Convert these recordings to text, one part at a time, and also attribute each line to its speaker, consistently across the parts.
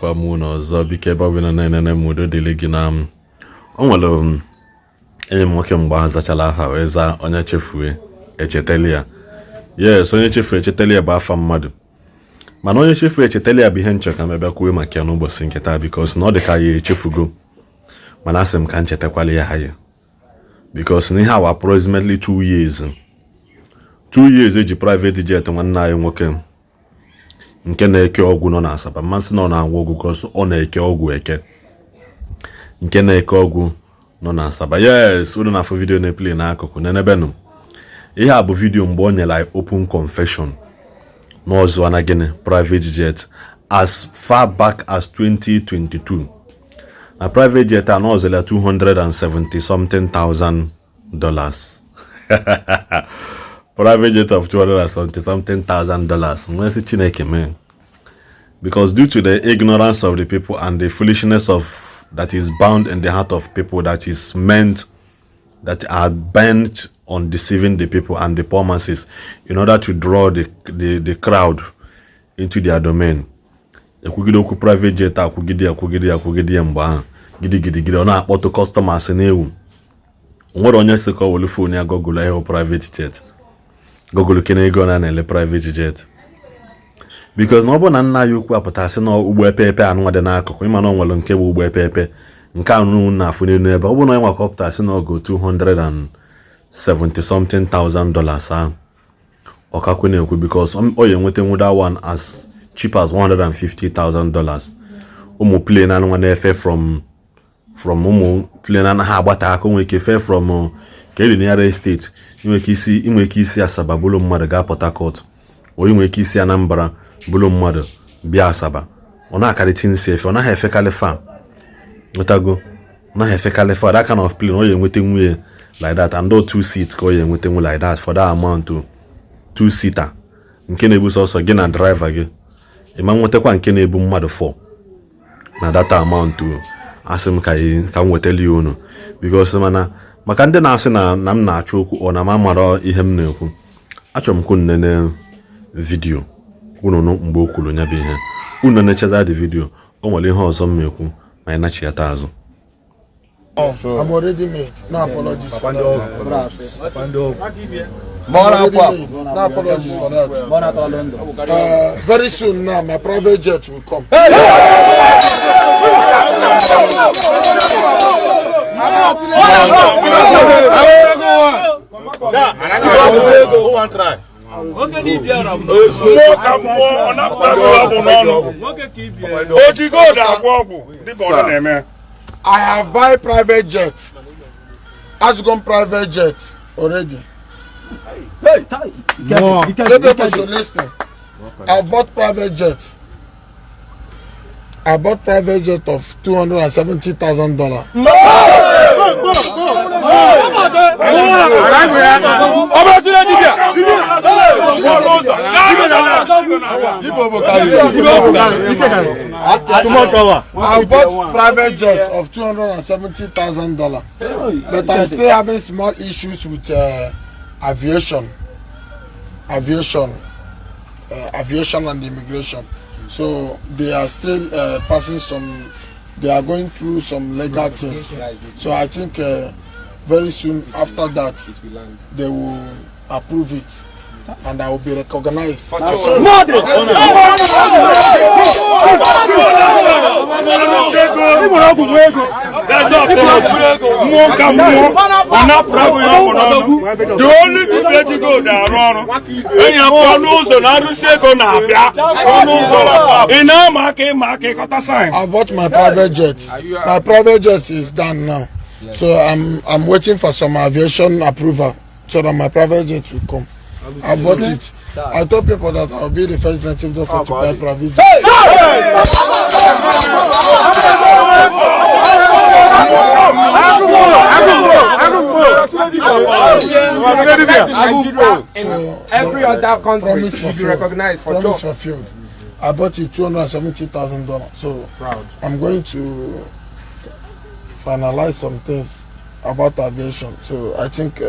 Speaker 1: Ekenekwa m unu ọzọ. Biko, ebe ọ bụla na-enene m, udo dịrị gị. Na m o nwere m enyi m nwoke mgbe ahụ zachala afa wee zaa onye chefue echeteli ya. Yes, onye chefu echeteli ya bụ afa mmadụ, mana onye chefu echeteli ya bụ ihe nchọ ka m bịa kwuo maka ya n'ụbọchị nke taa, because na ọ dị ka ya echefugo, mana asị m ka m chetakwala ya ya, because na ihe awa approximately 2 years, 2 years eji private jet nwanne anyị nwoke nke na-eke ọgwụ nọ na Asaba. Mmasị na ọ na-agwọ ọgwụ, because ọ na-eke ọgwụ eke, nke na-eke ọgwụ nọ na Asaba. Yes, unu na-afụ video na-eplay n'akụkụ nenebenụ. Ihe a bụ video mgbe o nyere anyị open confession n'ọzọ na gịnị, private jet, as far back as 2022, na private jet a n'ọzọla 270 something thousand dollars, private jet of 270 something thousand dollars. Nwesị Chineke mee, because due to the ignorance of the people and the foolishness of that is bound in the heart of people that is meant, that are bent on deceiving the people and the poor masses in order to draw the crowd into their domain. Ekwugide okwu private jet, akwugide, akwugide, akwugide ya mgbe ahụ gidigidigidi, ọ na-akpọtụ customers na-ewu. O nwere onye sị ka ọ were phone ya google ịhụ private jet, google kene ego na na-ele private jet, because na ọ bụrụ na nna ya ukwu apụta sị na ụgbọ epeepe anụnwa dị n'akụkụ, ịma na ọ nwere nke bụ ụgbọ epeepe nke anụ na-afụ n'elu ebe, ọ bụrụ na onye nwa ka ọ pụta sị na ọgụ 270 something thousand dollars ahụ, ọkakwe na-ekwu, because ọ ya enweta that one as cheap as $150,000. Ụmụ plane anụnwa na-efe from ụmụ plane anaghị agbata aka, nwere ike fee from ka edi nearest state, inwe ike isi Asaba bụrụ mmadụ gaa Port Harcourt, o inwe ike isi Anambra bụrụ mmadụ bịa Asaba. Ọ na-akarịta nsi efe, ọ naghị efekarị fa nwetago, ọ naghị efekarị fa. That kind of plane, ọ ya enweta nwunye like that, and two seat ka ọ ya enweta nwu like that for that amount o. Two seater nke na-ebu sọsọ gị na driver gị, ịma nwetakwa nke na-ebu mmadụ 4 na that amount o. Asị m ka m wetali ya unu, because mana maka ndị na-asị na m na-achọ okwu, ọ na m amara ihe m na-ekwu. Achọrọ m ka unu nene video unu nụ mgbe o kwuru ya bụ ihe. Unu nechaza the video, o nwere ihe ọzọ m ekwu ma anyị nachiyata azụ.
Speaker 2: I'm already made. No apologies for that. I'm already made. No apologies for that. Very soon now, my private jet will come.
Speaker 3: Mmụọ ka mmụọ, ọ na-apụta ọgwụ n'ọnụ ojigodo agwọ ọgwụ dịka ọ na-eme.
Speaker 2: I have buy private jet. I've gone private jet already. You people should listen. I bought private jet. I bought private jet of $270,000. I bought private jet of $270,000, but I'm still having small issues with aviation and immigration. So they are still passing some. They are going through some legal things. So I think very soon after that, they will approve it, and I will be recognized.
Speaker 3: Mmụọ ka mmụọ, ọ na-apụrụ agụ ya ọgwụ n'ọnụ. The only people ejigo arụ ọrụ enyi ya pụọ n'ụzọ na arụsị ego na-abịa ọnụ ụzọ, ị na-ama aka ịma aka ịkọta sign.
Speaker 2: I bought my private jet. My private jet is done now. So I'm waiting for some aviation approval so that my private jet will come. I bought it. I told people that I'll be the first native doctor to buy private jet. So,
Speaker 4: Every other country
Speaker 2: promise
Speaker 4: should be
Speaker 2: fulfilled.
Speaker 4: recognized for
Speaker 2: Promise
Speaker 4: job.
Speaker 2: fulfilled. I bought it $270,000. So
Speaker 4: Proud.
Speaker 2: I'm going to finalize some things about aviation. So I think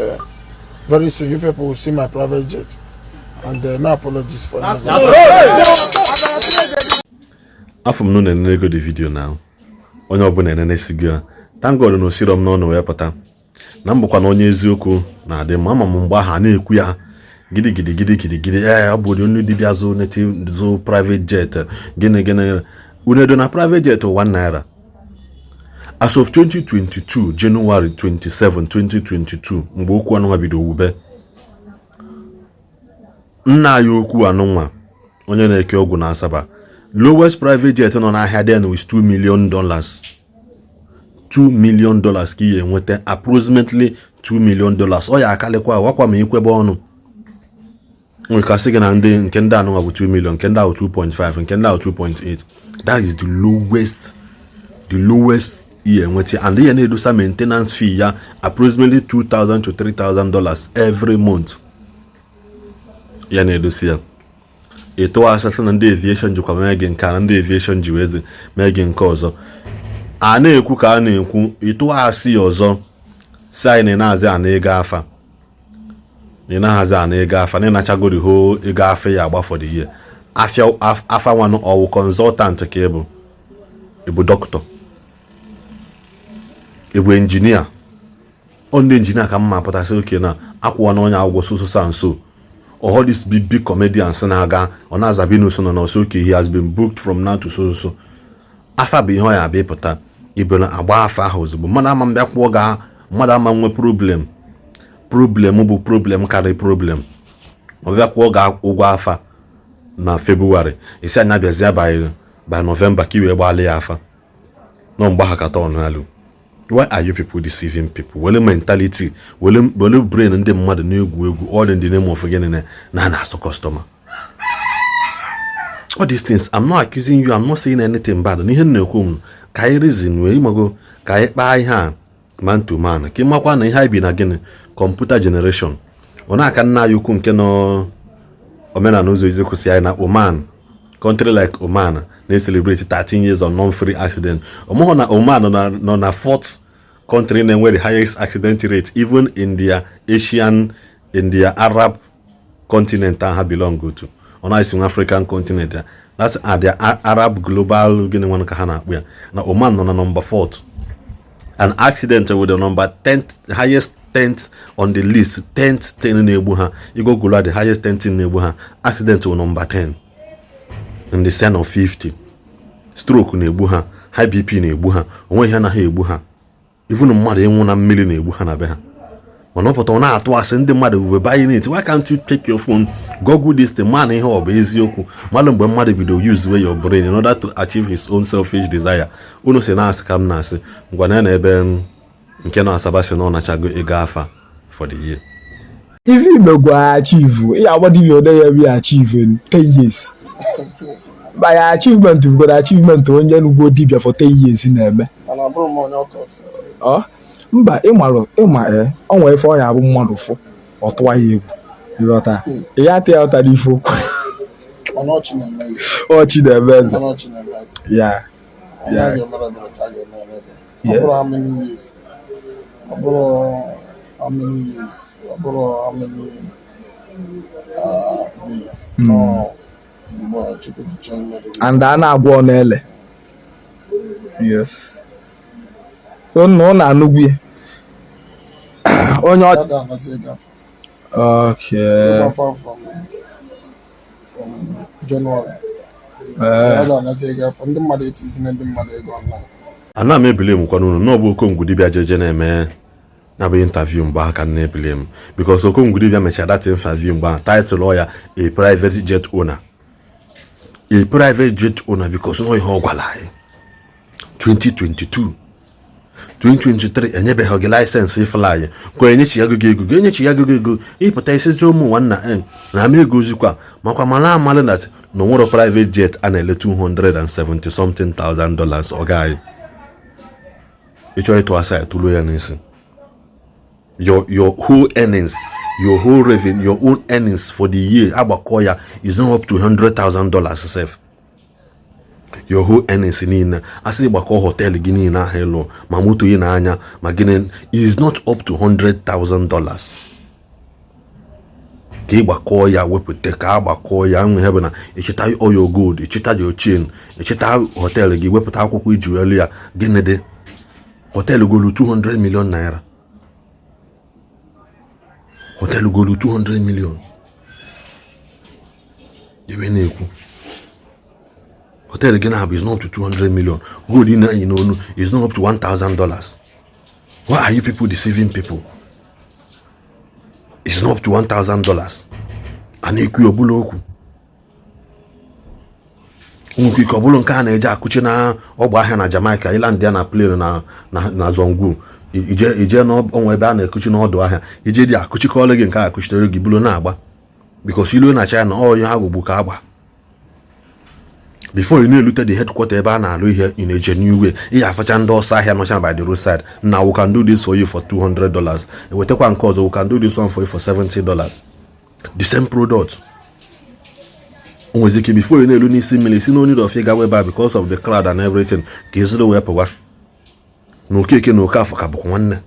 Speaker 2: very soon you people will see my private jet. And no apologies for anything.
Speaker 1: Afọ m na ego the video na onye ọbụla enenesigo ya. Thank God na osiro m n'ọnụ wee pụta na m bụkwa na onye eziokwu na-adị mma. Ama m mgbe ahụ a na-ekwu ya gidi gidi gidi gidi gidi. Ee, ọ bụ onye dibịa zụ native, zụ private jet. Gịnị gịnị unu edo na private jet 1 naira as of 2022 January 27, 2022, mgbe okwu anụnwa bido wube. Nna anyị okwu anụnwa, onye na-eke ọgwụ na Asaba, lowest private jet nọ n'ahịa then is $2 million. $2 million ka ị ga-enweta, approximately $2 million. Ọ ya akalịkwa wakwa ma ikwebe ọnụ nwekasị gị na ndị nke ndị anụnwa bụ 2 million, nke ndị ahụ 2.5, nke ndị ahụ 2.8. That is the lowest, the lowest ị ga-enweta, and ihe na-edosa maintenance fee ya approximately $2000 to $3000 every month ya na-edosi ya. Ịtụwa asatọ na ndị aviation jikwa mee gị nke a, na ndị aviation ji wee mee gị nke ọzọ a na-ekwu ka a na-ekwu. Ịtụwa asị ya ọzọ si anyị na ị na-azị ana ego afa, na ị naghịzị ana ego afa, na ịnachagori ho ego afa ya agba for the year. Afịa afa nwanụ, ọwụ consultant ka ị bụ? Ị bụ dọkịta? Ị bụ engineer? Ọ ndị engineer ka mma pụtasị oke na akwụwa na onye agwụgwọ so so and so. All these big big comedians na-aga, ọ na-aza binus nọ n'ọsọ oke, he has been booked from now to so so. Afa bụ ihe ọ ya abịa ịpụta ibere agba afa ahụ ozugbo. Mmadụ ama mbịa kwụọ ga mmadụ ama nwe problem. Problem bụ problem karịrị problem. Ọ bịa kwụọ ga ụgwọ afa na February, isi anya bịazie by November ka i wee gbalị ya afa nọ mgbe ha kata ọnụ elu. Why are you people deceiving people? Wele mentality, wele wele brain ndị mmadụ na-egwu egwu, all in the name of gịnị? Na na-asụ customer. All these things, I'm not accusing you, I'm not saying anything bad. N'ihe m na-ekwu m ka anyị reason wee ịmago ka anyị kpaa ihe a man to man, ka ịmakwa na ihe anyị bi na gịnị, computer generation. Ọ na-aka nna anyị ukwu nke nọ omenala ụzọ eziokwu si anyị na Oman, country like Oman na-celebrate 13 years of non-free accident. Ọmụhụ na Oman nọ na fourth country na-enwe the highest accident rate, even in their Asian, in their Arab continent ha belong to. Ọ na-esi nwa African continent ya, that's their Arab global gịnị nwanụ ka ha na-akpụ ya, na Oman nọ na number fourth and accident with the number 10th highest, 10th on the list, 10th 10 na-egbu ha. Igogolo the highest 10 thing na-egbu ha, accident with number 10 in the 10 of 50. Stroke na-egbu ha, high BP na-egbu ha, onwe ihe anaghị egbu ha, even mmadụ ịnwụ na mmiri na-egbu ha na be ha. Mana ọ pụta, ọ na-atụ asị ndị mmadụ were buying it. Why can't you take your phone, google this thing, man, ihe ọ bụ eziokwu? Mmadụ mgbe mmadụ bido use way your brain in order to achieve his own selfish desire. Unu si na-asị ka m na-asị ngwa na ebe m nke na Asaba si na ọ nachago ego afa for the year.
Speaker 4: Ife imegwa achieve, ị agba dibia ode ya ebe achieve in 10 years. By achievement bụgoro achievement onye nugwo dibia for 10 years na-eme.
Speaker 2: Mana abụrụ m onye ọkọt.
Speaker 4: Ọ mba, ịmalụ ịma ee, ọ nwere ife ọ ya abụ mmadụ fụ, ọ tụwa ya egwu, ịghọta ya atị ya ụtara ife okwu.
Speaker 2: Mana ọchị na-eme eze.
Speaker 4: Ọchị na-eme eze.
Speaker 2: Mana ọchị na-eme eze.
Speaker 4: Ya.
Speaker 2: Onye
Speaker 4: Ya.
Speaker 2: ga-emere ebere ka a ga-emere ebere. Ọ
Speaker 4: Yes.
Speaker 2: bụrụ how many years, ọ bụrụ how many years, ọ bụrụ how many days. Nọ mgbe Chukwu ji chọọ imere gị.
Speaker 4: And a na-agwọ ọ na-ele. Yes, so nna ọ na-anụgwu ya onye
Speaker 2: Ya
Speaker 4: ọ
Speaker 2: ga-anazi ego afọ.
Speaker 4: Okay.
Speaker 2: Ego afọ from January.
Speaker 4: Ee.
Speaker 2: Ya ga-anazi ego afọ. Ndị mmadụ etizina ndị mmadụ ego online.
Speaker 1: Ana m ebili m kwana unu na ọ bụ Okongwu dibịa jeje na-eme na bụ interview mgbe aka m na-ebili m, because Okongwu dibịa mechara that interview mgbe ahụ title ya "A Private Jet Owner", "A Private Jet Owner", because nọ ihe ọ gwara anyị 2022, 2023, enyebeghị gị license ịfly ka enyechi ya gị ego, ga-enyechi ya gị ego ịpụta isizi ụmụ nwanna n na ama ego ozikwa makwa mara amalị that na onwere private jet a na-ele 270 something thousand dollars. Ọ gaghị ịchọ ịtụ asa tụluo ya n'isi. Your whole earnings, your whole revenue, your own earnings for the year agbakọ ya is not up to $100,000 sef. Your whole earnings niile, asị gbakọ hotel gị niile ahụ ịlụ, ma moto ị na-anya, ma gịnị, is not up to $100,000. Ka ị gbakọọ ya wepụta, ka a gbakọọ ya nwe ihe bụ na ịchịta oyo gold, ịchịta your chain, ịchịta hotel gị, wepụta akwụkwọ iji elu ya. Gịnị dị hotel golu 200 million naira? Hotel golu 200 million ebe na-ekwu hotel gị na-abụ is not up to 200 million. Gold ị na-eyi n'onu is not up to $1000. Why are you people deceiving people? It's not up to $1000. A na-ekwu ọbụla okwu nwekwa ike ọ bụrụ nke a na-eji akụchi na ọgba ahịa na Jamaica. Ịland ya na plane na Zongwu, ije ije n'ọnwa ebe a na-ekuchi n'ọdụ ahịa, ije dị akụchikọọlụ gị nke a, akụchitere gị bụrụ na-agba, because ilu na China ọ ihe agwụgbu ka agba before ị na-elute the headquarter ebe a na-alụ ihe in a genuine way. Ị ga-afacha ndị ọsọ ahịa nọcha by the roadside na "We can do this for you for $200." Ewetakwa nke ọzọ, "We can do this one for you for $70," the same product. O nwezi ike before ị na-elu n'isi mmiri si no need of ịgawa ebe a because of the crowd and everything, ka eziro wee pụwa na Okeke na Okafọ ka bụkwa nwanne.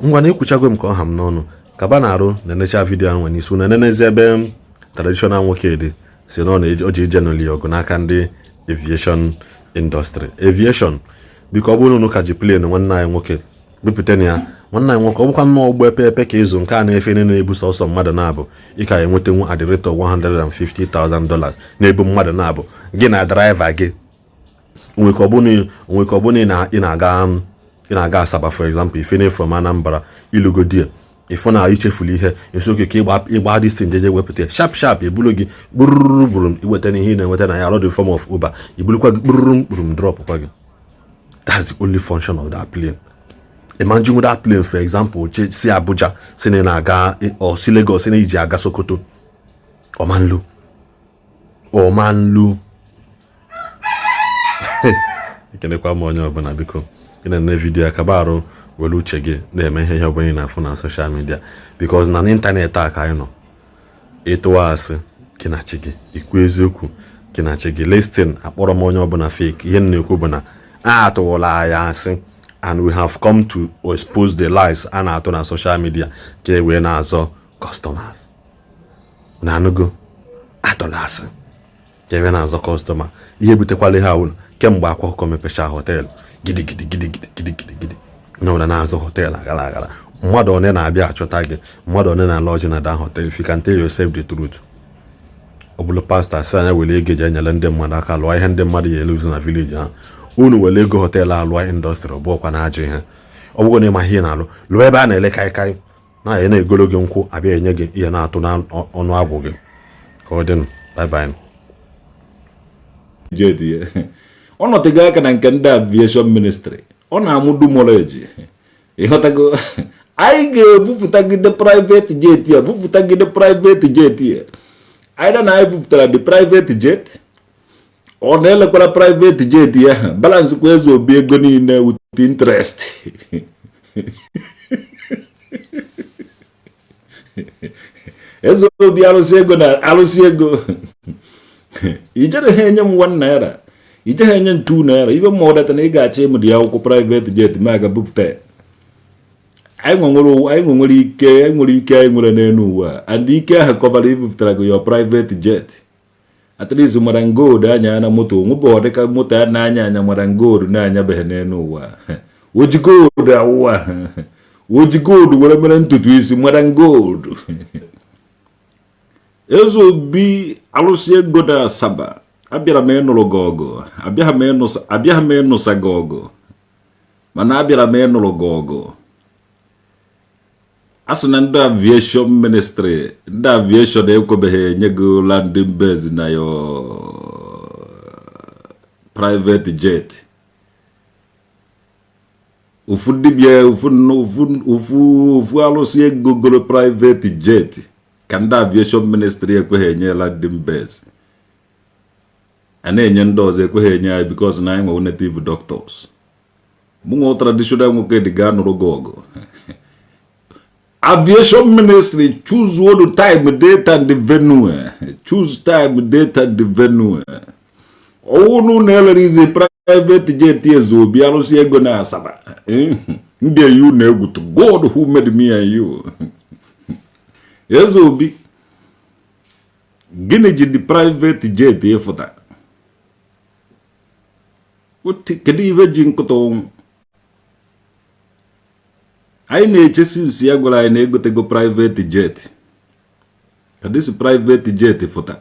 Speaker 1: Ngwa na ekwuchago m ka ọ ha m n'ọnụ kaba na-arụ na-enecha video ahụ n'isi na enenezi ebe traditional nwoke dị si na ọ na o ji ije n'oli ọgụ n'aka ndị aviation industry, aviation. Biko, ọ bụrụ na unu ka ji plane nwanne anyị nwoke, bipụta na ya. Nwanne anyị nwoke, ọ bụkwa nnọọ ụgbọ epe epe ka ịzụ nke a na-efe na-ebu sọsọ mmadụ na-abụ, ị ka enwetanwu at the rate of $150,000 na-ebu mmadụ na-abụ, gị na driver gị. Onwe ka ọ bụ na ị na-aga Asaba, for example, ifene from Anambra ilugo die, ịfụ na ichefuru ihe esi oke ka ịgba distin jeje wepụta sharp sharp, ebulu gị kpụrụrụ gburu iweta n'ihe ị na-enweta na ya alọ the form of Uber, ibulukwa gị kpụrụrụ mkpụrụ drop kwa gị. That's the only function of that plane. Imagine that plane, for example, si Abuja si na ị na-aga, or si Lagos si na iji aga Sokoto. Ọmanlu, ọmanlu. Ekenekwa m onye ọbụla. Biko, ị na-ene video, kaba arụ were uche gị na-eme ihe ọbụla ị na-afụ na social media, because na n'ịntanetị a ka anyị nọ. Ịtụwa asị gị na chi gị, ikwu eziokwu gị na chi gị. Listen, akpọrọ m onye ọbụla fake. Ihe m na-ekwu bụ na a atụwụla anyị asị and we have come to expose the lies a na-atụ na social media ka e wee na-azọ customers. Na anụgo atụla asị ka ebe na-azọ customer. Ihe butekwala ihe awụ kemgbe Akwa Akụkọ mepecha hotel, gidigidi gidigidi gidigidi gidi, onye ọbụla na-azụ hotel agara agara. Mmadụ one na-abịa achọta gị? Mmadụ one na lodge na that hotel? If you can tell yourself the truth, ọ bụrụ pastọ sị anya were ego ji enyere ndị mmadụ aka lụọ ihe ndị mmadụ ya eluzu na village ha, unu were ego hotel alụọ industry, ọ bụọkwa na ajọ ihe. Ọ bụrụ na ịma ihe ị na-alụ, lụọ ebe a na-ele kaikai na ya na-egolo gị nkwụ, abịa enye gị ihe na-atụ n'ọnụ agwụ gị. Ka ọ dịnụ, bye bye.
Speaker 5: Jet ya, ọ nọtego aka na nke ndị aviation ministry, ọ na-amụ dumoleji. Ịghọtago? Anyị ga-ebupụtagide private jet ya, bupụtagide private jet ya. Anyị na anyị bupụtara the private jet, ọ na-elekwara private jet ya, balance kwa Eze Obi ego niile with interest. Eze Obi arụsị ego na arụsị ego, ijere ha enye m 1 naira, ije ha enye m 2 naira. Ibe ma ọdata na ị ga-achọ ịmụrụ ya akwụkwọ private jet ma aga bupụta ya. Anyị nwere ike, anyị nwere ike, anyị nwere n'elu ụwa, and ike ahụ kọvara ibupụtara gị your private jet. At least mara gold anya na moto nwụbụ, dịka moto a na-anya anya mara gold na-anyabeghị n'elu ụwa. Oji gold awụwa, oji gold were mere ntutu isi mara gold. Eze Obi alụsị ego na Asaba, abịara m ịnụrụ gị ọgụ, abịaghị m ịnụsa gị ọgụ, mana abịara m ịnụrụ gị ọgụ. A sị na ndị aviation ministry, ndị aviation ekwebeghị enye gị landing base na your private jet. Ofu dibịa, ofu ofu ofu ofu alụsị ego goro private jet ka ndị aviation ministry ekweghị enye landing base. A na-enye ndị ọzọ, ekweghị enye anyị, because na anyị nwewo native doctors. Mụ nwe traditional nwoke dị ga-anụrụ gị ọgụ. Aviation ministry, choose what time, date and the venue. Choose time, date and the venue. Ọwụnụ na-elere izi private jet Eze Obi arụsị ego na Asaba, ndị eyi unu egwu. To God who made me and you. Eze Obi, gịnị ji the private jet ịfụta? Kedu ibe ji nkụta ụnwụ anyị na-eche since ya gwara anyị na egotego private jet? Ka this private jet fụta,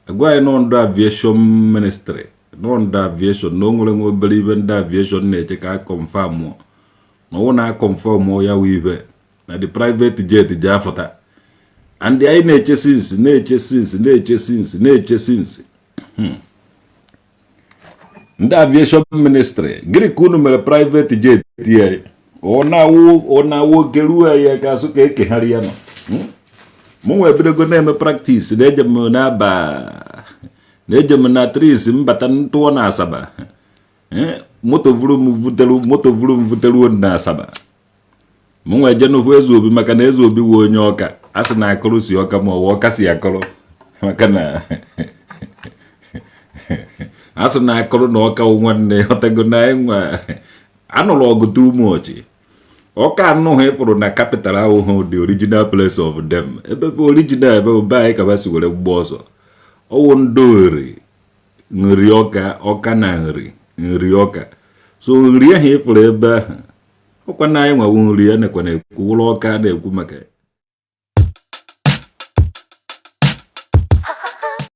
Speaker 5: agwa anyị nọ ndị aviation ministry, nọ ndị aviation, na o nwere nwa obere ibe ndị aviation na-eche ka a confirm, na ọwụ na a confirm ya wụ ibe na the private jet ji afụta. And anyị na-eche since, na-eche since, na-eche since, na-eche since. Ndị aviation ministry, gịnị ka unu mere private jet ya? Ọ na-awụ oke ruo ya ka asụ ka ekegharị ya nọ. Mụ nwa ebidogo na-eme practice, na-eje m na-aba, na-eje m na tris mbata ntụọ na Asaba. Moto vuru m vuteru, moto vuru m vuteruo na Asaba. Mụ nwa eje nnukwu Eze Obi, maka na Eze Obi wụ onye Ọka. A sị na akụrụ si Ọka, ma ọ bụ Ọka si akụrụ, maka na a sị na akụrụ na Ọka wụ nwanne. Ọtago na anyị nwa anụrụ ọgụ too much. Ọka anụghị ịfụrụ na capital ahụhụ, the original place of them, ebe bụ original, ebe bụ be anyị ka ba si were gba ọsọ. Ọwụ ndị Nri, Nri Ọka, Ọka na Nri, Nri Ọka. So Nri ahụ ịfụrụ ebe ahụ, ọkwa na anyị nwawu Nri ya nakwa na-ekwu wụrụ Ọka na-ekwu maka ya.